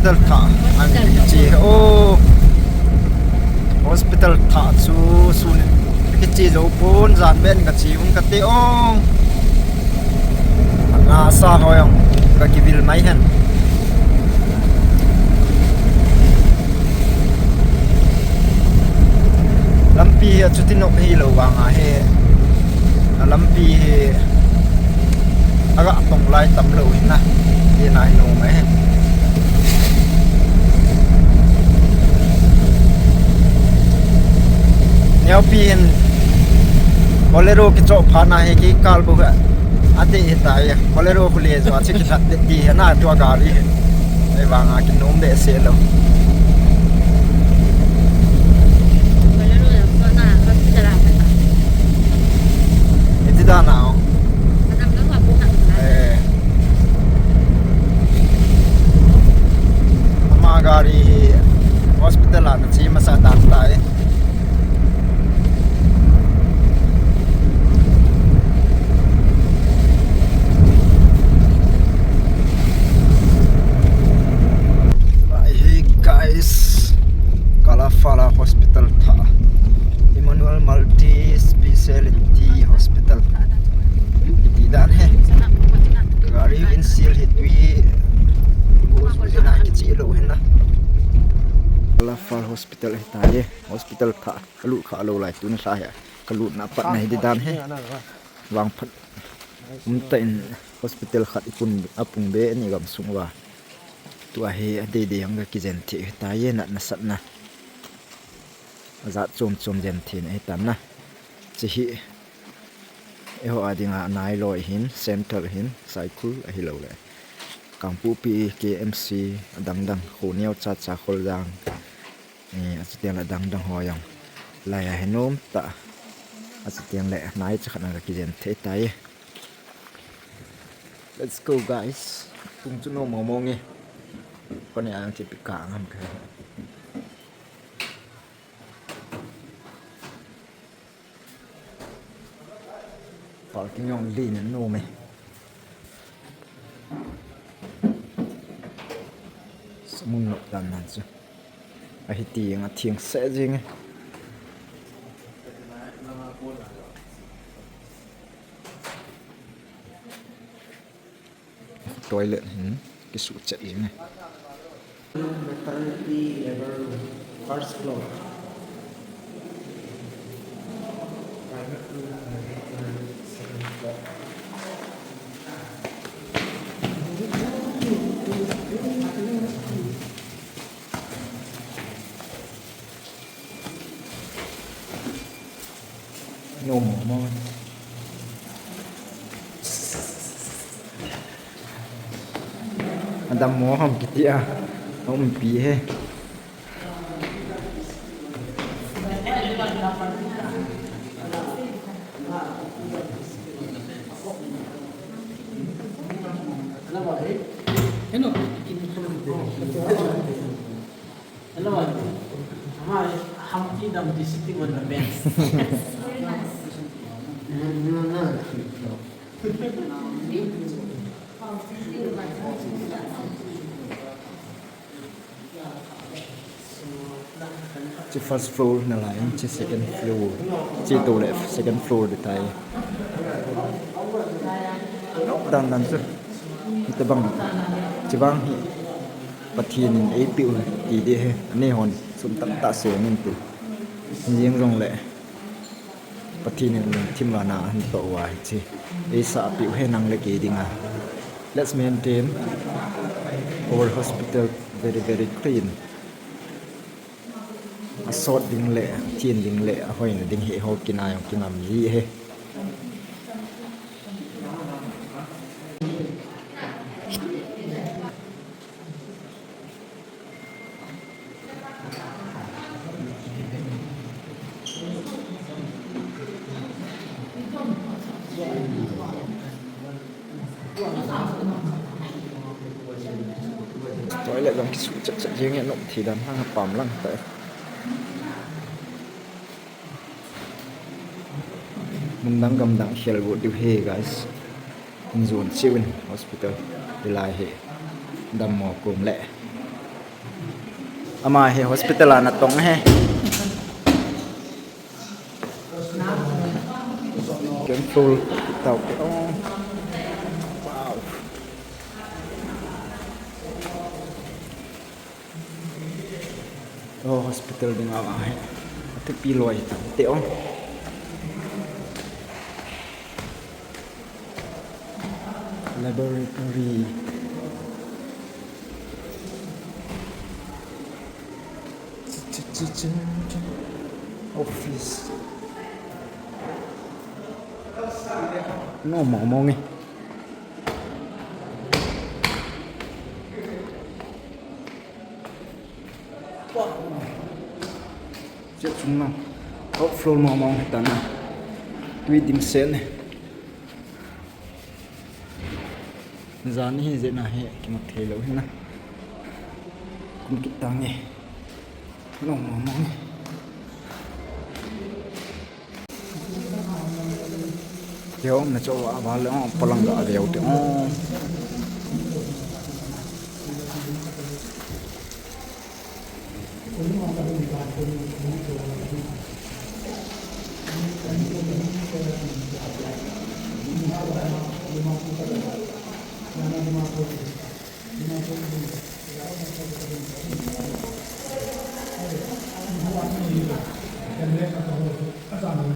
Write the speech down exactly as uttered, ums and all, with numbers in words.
Hospital thah, an kiche, oh. Hospital thah chu sun kiche jou pon, jan ben kache un kate, oh. Ana sa ho jong kakivil mai hen. Lampi hi achuti nop hilou vang ahi. A lampi hi aga tong lai tam lou hin na. Ti na hi nom e. Neopi hin Bolero kichoh phat na hi kikal bou hi. Adih hitai. Bolero khu le jo a che kilhat ding ti hi na tua gari hi. Ei vang a kinom behseh lou. Bolero jong kona hospital a kata. Iti dan a o. Adam ka pa ko ka. Eh. Ama gari hospital a nache masa dan tai. Hey guys, Kalafala Hospital thah, Emmanuel Multi Speciality Hospital. Iti dan he. Gari windshield hi tui. Bus bus na kiche lou hin na. Kalafala Hospital hitai. Hospital thah. Kalut kha lou lai tun sa he. Kalutna pat na hi di dan he. Vangphat umtah in hospital khat ipun apung be ni gamsung uva. Tua hi adei dei hang kakijen thei hitai, natna satna. Ajat chom chom jen thei na hitan na. Chehi eiho a dinga nailoi hin, central hin, Saikul ahilou le Kangpokpi, K M C, adang dang, Khoneo, Chacha, Kholjang. Eh, achuteng le adang dang ho jong. Lai a hi nom tah. Achuteng le nai chakhat na kakijen thei tai. Let's go, guys. Pung chu nom mong mong e. Koni ang chi pi ka ngam ka. Parking jong len nom e. Samun lou dan nan chu. Ahi ti jeng a theng seh jeng e. Toilet hin kisuh chet jeng e. Maternity labor room, first floor. Private room, second floor. Nom mong mong. Adam mo ham kiti a. Umpi he. Hello. Hello, Auntie. Hi, Humpty Dumpty sitting on the bench. Yes, very nice. No, no, no. Thank you. Chi first floor nalai in, chi second floor. Chi to le second floor di tai. Lok dan dan chu. Hitabang. Chibang hi Pathen in eipeh u ti di he. Anei hon sum tamtah seng in ti. Jeng jong le Pathen in lungthim vana ahin toh uva hiche. Eisah peh u he nang le kei dinga. Let's maintain our hospital very, very clean. Asot ding le, athen ding le, ahoina ding hi ho kina jong kingam ji he. Toilet jong kisuh chet chet jeng e, nom thei dan hang a pam lang ta. Mun dang gam dang khel got diu he, guys. Injon chiu in hospital hilai hi dammo kom le Ama hi hospital a natong ahi. Ken floor tau ke. Oh. Wow. Oh, hospital ding a ahi. Athupi loi tam te, oh. Laboratory. Office. Nom mong mong e. Chet sung na. Top floor mong mong hitan na. Tui dimset e. Jan hi jeh a hi kimu thei lou hi na. Kum kit tange. Nom mong mong e. Kei umna chu aval le, oh, polang ga veu te, oh.